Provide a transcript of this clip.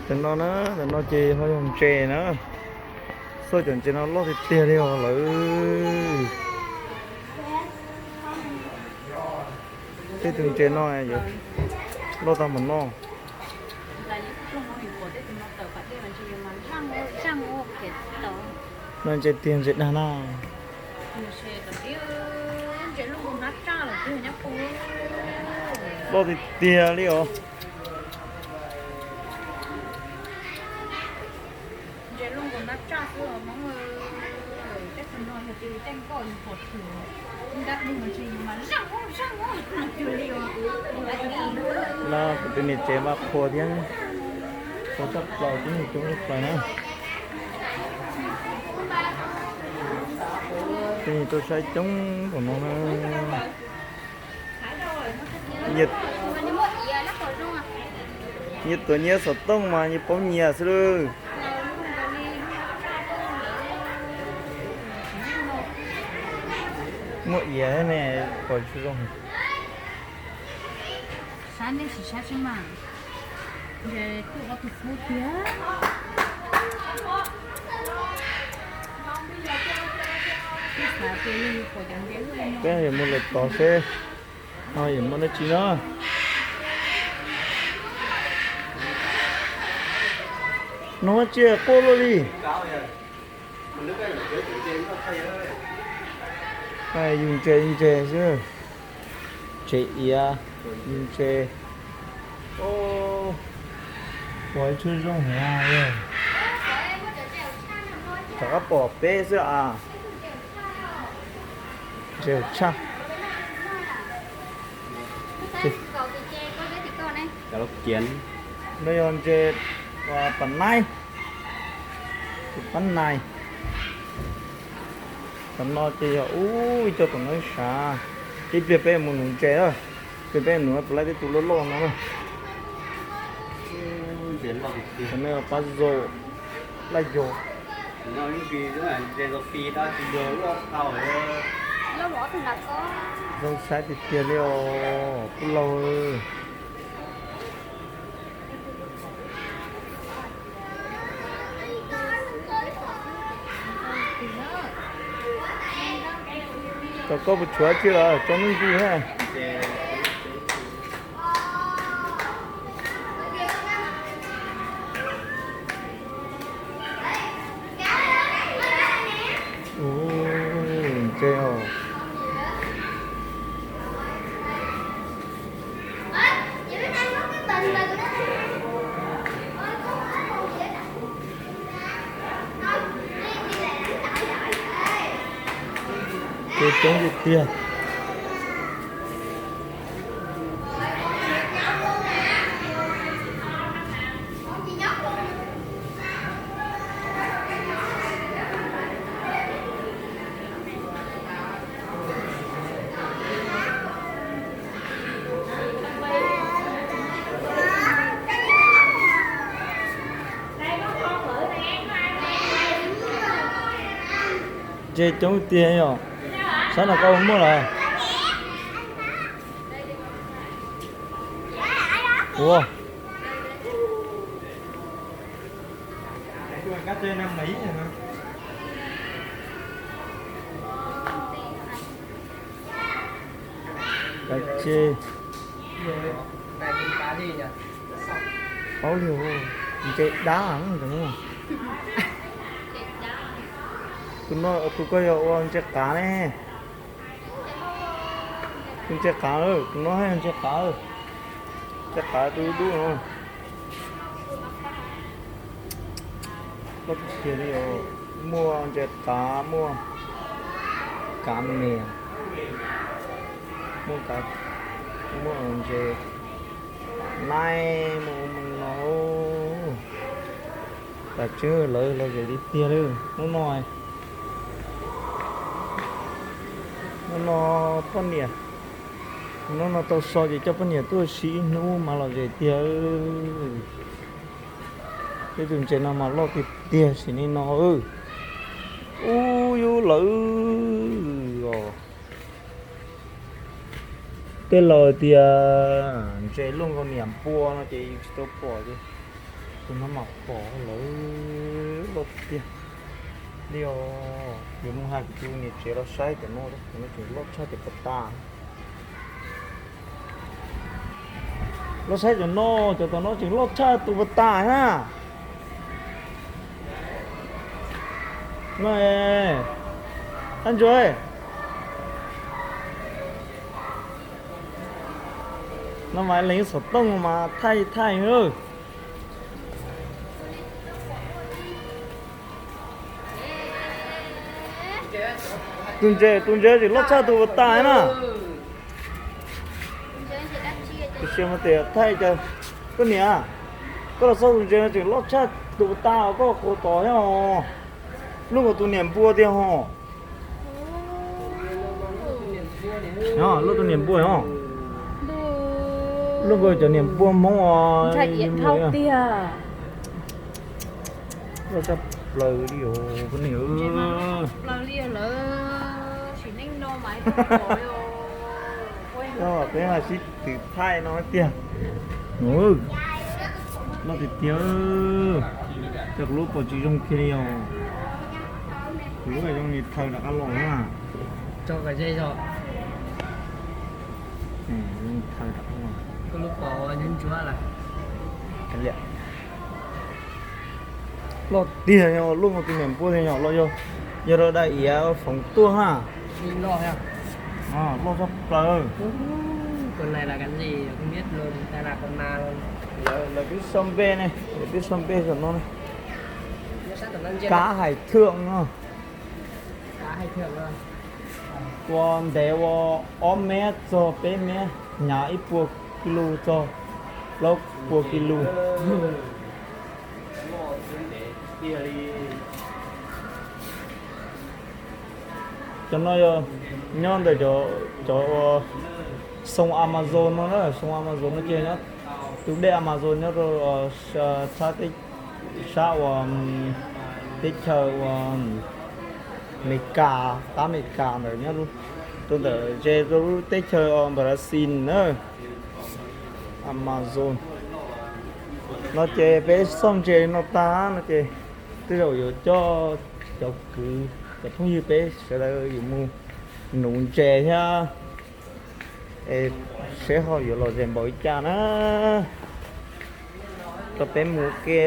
Tam no na, tam no ces ho yog ntses na. Xauj cov ntses no loj tiag tiag li os lawm. Tej tus ntses no loj tag npaum no. No ntses tiag ntses dag na. Loj tiag tiag li os. No kuv tus niam tsev mas qhuas thiab, qhuas tshaj plaws, tib neeg coob tshaj plaws na. Tib neeg tuaj saib coob npaum no na. Nyias tuav nyias xov tooj mas nyias paub nyias xwb lawm. Muaj iav ne, pom tsis zoo. Saib nej sim saib seb mas, ntshe tuaj ob tug pub tiag. Peb yuav mus lawm tod seb ho yuav muaj dab tsi no. No tsiaj quaj luaj li. Yus ntses yus ntses xwb. Ntses iav, yus ntses. Ua ib tsuag zoo heev. Rov qab pom peb xwb as. Ntses tshaj. No yog ntses pam naib, pam naib. Tam no ces yog ub ib co tom no ib sab. Ib pliag peb mus nuv ntses na. Ib pliag peb nuv puas laib tej tus loj loj no na. Tam no pab zaum laj yog. Zoo saib tiag tiag li os kuj laug. Tom koj puas tshuav tsi lawm tso nuj nqi thiab. Ntses os. Ntses coob tiag tiag. Ntses coob tiag yom. Sab no koj muaj lawm. Ua Kav tsij. Paub li, ntses dab. Tus no tus koj yog ua ntses qav ne. Tus ntses qav, tus no ntses qav. Ntses qav tus dub no. Loj tiag li os. Muaj ntses qav, muaj kav me, muaj kav, muaj ntses naib, muaj ub muaj no. Tam tseeb lawv lom zem tiag tiag li hnub no. Hnub no poj niam, hnub no tau so ces coj poj niam tuaj ua si ib hnub mas lom zem tiag. Tej tus ntses no mas loj tiag tiag sim neej no. Ub yub lawm os. Tej laus tias ntses luaj nkaus niam npua no ces yus tsis tau pom ces Tus no mas pom lawv loj tiag li os. Yuav mus hais kuv tus niam tsev los saib cov no, cov no tseem loj tshaj cov puas tas. Los saib cov no, cov tom no tseem loj tshaj tus puas tas na. No, ab ntsuag, no mas leej xov tooj mas thaij thaij. Tus ntses, tus ntses tseem loj tshaj tus puas tas na. Tiam sis mas tias thaij cas, koj niam, koj los xauj tus ntses no tseem loj tshaj tus puas tas os, koj qhuas tod thiab os. Luaj nkaus tus niam npua tiag hos. Luaj tus niam npua os. Luaj nkaus cov niam npua Hmoob os. Tiag. Loj tshaj plaws li os, koj niam. Plaws li lawm, sim neej no mas. Peb mas sib twv thaij no tiag. Loj tiag tiag. Cas kuv lub pom tsis zoo kiag li os. Kuv lub zoo li thaw rov qab los na. Tso kom ze zog. Thaw rov qab los. Koj lub pom ntsuab ntsuab lawm. Loj tiag, luaj nkaus tus niam npua tiag, yog los yog, yog rau dab iav foov tuaj na. Loj tshaj plaws. Lawv twb sau npe ne, lawv twb sau npe saum no ne. Cá hais thượng no. Tua ntev ua ob mev txog peb mev, hnyav ib puas kis lus txog plaub puas kis lus. Cov no yog nyob ntawm cov, cov ua xoo Amazon no na, xoo Amazon no ces nyob tus dej Amazon nyob rau sab teb, sab ua teb chaws ua Amelikas, qab Amelikas ntawd nyob rau ntawm ze rau lub teb chaws Brazil na. Amazon no ces peb xauj ntses no tag no ces tej zaum yuav coj cov kwv cov phooj ywg peb sawv daws yuav mus nuv ntses thiab. Es seb ho yuav lom zem npaum li cas na. Rau peb mus ua ke.